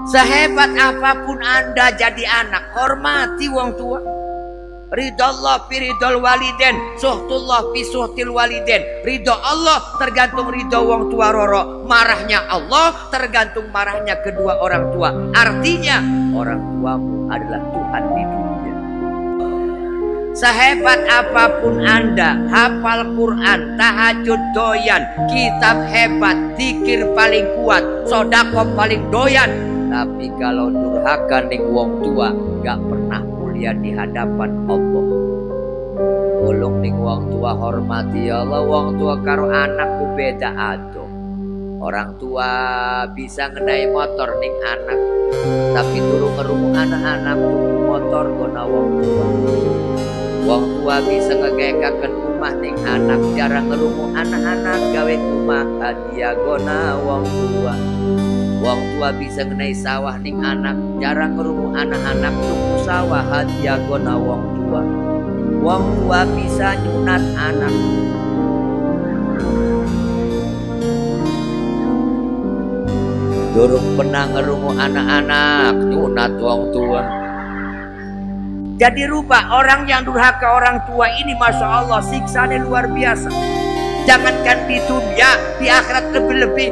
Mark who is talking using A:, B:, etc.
A: Sehebat apapun Anda jadi anak, hormati wong tua. Ridallah fi ridol waliden, suhtullah fi suhtil waliden. Ridho Allah tergantung ridho wong tua roro. Marahnya Allah tergantung marahnya kedua orang tua. Artinya orang tuamu adalah Tuhan di dunia. Sehebat apapun Anda, hafal Quran, tahajud doyan, kitab hebat, zikir paling kuat, sedekah paling doyan. Tapi kalau durhaka ning wong tua, gak pernah mulia di hadapan Allah. Tolong ning wong tua hormati ya Allah, wong tua karo anakku beda adoh. Orang tua bisa ngenai motor ning anak, tapi turu ngerungu anak-anak tuku motor gona wong tua. Wong tua bisa ngegekaken umah ning anak, jarang ngerungu anak-anak gawe umah hadiah gona wong tua. Wong tua bisa ngenai sawah ning anak, jarang ngerungu anak-anak tuku sawah hadiah gona wong tua. Wong tua bisa nyunat anak. Durung pernah ngerungu anak-anak nyunat wong tua. Jadi rubah orang yang durhaka orang tua ini, masya Allah, siksanya luar biasa. Jangankan di dunia, di akhirat lebih-lebih.